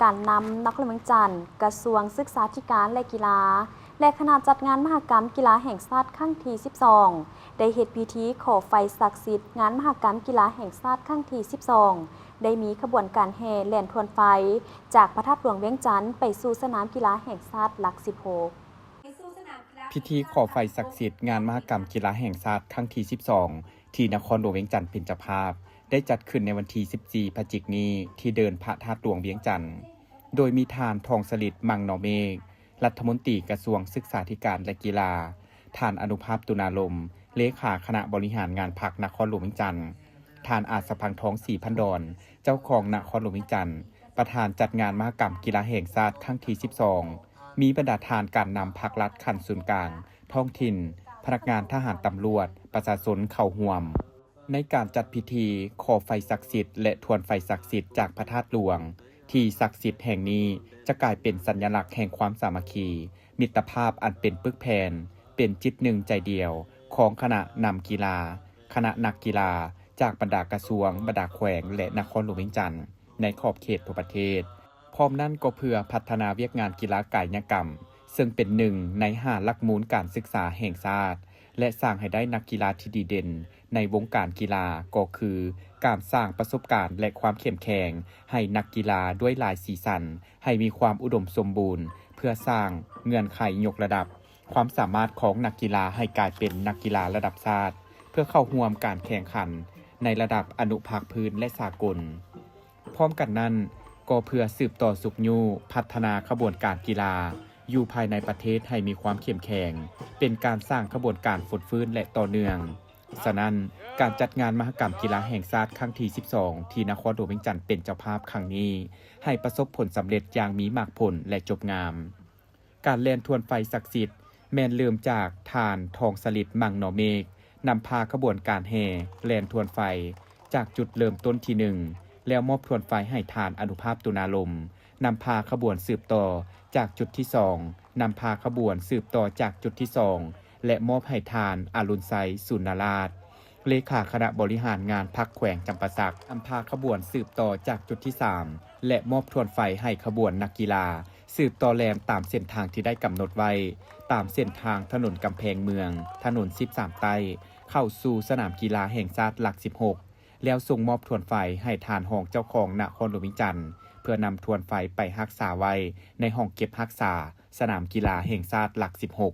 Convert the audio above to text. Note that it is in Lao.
ການນຳນະຄອນຫຼວງວຽງຈັນ, ກະຊວງສຶກສາທິການ ແລະ ກິລາ ແລະ ຄະນະຈັດງານມະຫະກຳກິລາແຫ່ງຊາດຄັ້ງທີສິບສອງ ໄດ້ເຮັດພິທີຂໍໄຟສັກສິດງານມະຫະກຳກິລາແຫ່ງຊາດຄັ້ງທີສິບສອງ ໄດ້ມີຂະບວນການແຫ່ແລ່ນທວນໄຟ ຈາກພະທາດຫຼວງວຽງຈັນໄປສູ່ສະໜາມກິລາແຫ່ງຊາດຫຼັກສິບຫົກ. ພິທີຂໍໄຟສັກສິດງານມະຫະກຳກິລາແຫ່ງຊາດຄັ້ງທີສິບສອງ ທີ່ນະຄອນຫຼວງວຽງຈັນເປັນເຈົ້າພາບ ໄດ້ຈັດຂຶ້ນໃນວັນທີສິບສີ່ ພະຈິກນີ້ ທີ່ເດີ່ນພະທາດຫຼວງວຽງຈັນ, ໂດຍມີທ່ານ ທອງສະລິດ ມັງນໍເມກ ລັດຖະມົນຕີກະຊວງສຶກສາທິການ ແລະ ກິລາ, ທ່ານ ອະນຸພາບ ຕຸນາລົມ ເລຂາຄະນະບໍລິຫານງານພັກນະຄອນຫຼວງວຽງຈັນ, ທ່ານ ອາດສະພັງທອງ ສີພັນດອນ ເຈົ້າຄອງນະຄອນຫຼວງວຽງຈັນ, ປະທານຈັດງານມະຫະກຳກິລາແຫ່ງຊາດຄັ້ງທີສິບສອງ, ມີບັນດາທ່ານການນຳພັກລັດຂັ້ນສູນກາງ, ທ້ອງຖິ່ນ, ພະນັກງານທະຫານ, ຕຳຫຼວດ, ປະຊາຊົນເຂົ້າຮ່ວມ. ໃນການຈັດພິທີຂໍໄຟສັກສິດ ແລະ ທວນໄຟສັກສິດຈາກພະທາດຫຼວງ ທີ່ສັກສິດແຫ່ງນີ້ ຈະກາຍເປັນສັນຍະລັກແຫ່ງຄວາມສາມັກຄີ, ມິດຕະພາບອັນເປັນປຶກແຜ່ນ, ເປັນຈິດໜຶ່ງໃຈດຽວຂອງຄະນະນຳກິລາ, ຄະນະນັກກິລາຈາກບັນດາກະຊວງ, ບັນດາແຂວງ ແລະ ນະຄອນຫຼວງວຽງຈັນ ໃນຂອບເຂດທົ່ວປະເທດ. ພ້ອມນັ້ນກໍເພື່ອພັດທະນາວຽກງານກິລາກາຍຍະກຳ, ເຊິ່ງເປັນໜຶ່ງໃນຫ້າຫຼັກມູນການສຶກສາແຫ່ງຊາດ ແລະ ສ້າງໃຫ້ໄດ້ນັກກິລາທີ່ດີເດັ່ນໃນວົງການກິລາ ກໍຄືການສ້າງປະສົບການ ແລະ ຄວາມເຂັ້ມແຂງໃຫ້ນັກກິລາດ້ວຍຫຼາຍສີສັນ ໃຫ້ມີຄວາມອຸດົມສົມບູນ ເພື່ອສ້າງເງື່ອນໄຂຍົກລະດັບຄວາມສາມາດຂອງນັກກິລາໃຫ້ກາຍເປັນນັກກິລາລະດັບຊາດ ເພື່ອເຂົ້າຮ່ວມການແຂ່ງຂັນໃນລະດັບອະນຸພາກພື້ນ ແລະ ສາກົນ. ພ້ອມກັນນັ້ນ, ກໍເພື່ອສືບຕໍ່ຊຸກຍູ້ພັດທະນາຂະບວນການກິລາຢູ່ພາຍໃນປະເທດໃຫ້ມີຄວາມເຂັ້ມແຂງ, ເປັນການສ້າງຂະບວນການຟົດຟື້ນ ແລະ ຕໍ່ເນື່ອງ. ສະນັ້ນ, ການຈັດງານມະຫະກຳກິລາແຫ່ງຊາດຄັ້ງທີສິບສອງ ທີ່ນະຄອນຫຼວງວຽງຈັນເປັນເຈົ້າພາບຄັ້ງນີ້ ໃຫ້ປະສົບຜົນສຳເລັດຢ່າງມີໝາກຜົນ ແລະ ຈົບງາມ. ການແລ່ນທວນໄຟສັກສິດ ແມ່ນເລີ່ມຈາກທ່ານ ທອງສະລິດ ມັງນໍເມກ ນຳພາຂະບວນການແຫ່ແລ່ນທວນໄຟ ຈາກຈຸດເລີ່ມຕົ້ນທີໜຶ່ງ ແລ້ວມອບທວນໄຟໃຫ້ທ່ານ ອະນຸພາບ ຕຸນາລົມ ນຳພາຂະບວນສືບຕໍ່ຈາກຈຸດທີສອງ, ນຳພາຂະບວນສືບຕໍ່ຈາກຈຸດທີສອງ ແລະ ມອບໃຫ້ທ່ານ ອະລຸນໄຊ ສູນນະລາດ ເລຂາຄະນະບໍລິຫານງານພັກແຂວງຈຳປາສັກ ນຳພາຂະບວນສືບຕໍ່ຈາກຈຸດທີສາມ ແລະ ມອບທວນໄຟໃຫ້ຂະບວນນັກກິລາ ສືບຕໍ່ແລ່ນຕາມເສັ້ນທາງທີ່ໄດ້ກຳນົດໄວ້, ຕາມເສັ້ນທາງຖະໜົນກຳແພງເມືອງ, ຖະໜົນສິບສາມໃຕ້, ເຂົ້າສູ່ສະໜາມກິລາແຫ່ງຊາດຫຼັກສິບຫົກ ແລ້ວສົ່ງມອບທວນໄຟໃຫ້ທ່ານຮອງເຈົ້າຄອງນະຄອນຫຼວງວຽງຈັນ ເພື່ອນຳທວນໄຟໄປຮັກສາໄວ້ໃນຫ້ອງເກັບຮັກສາສະໜາມກິລາແຫ່ງຊາດຫຼັກສິບຫົກ.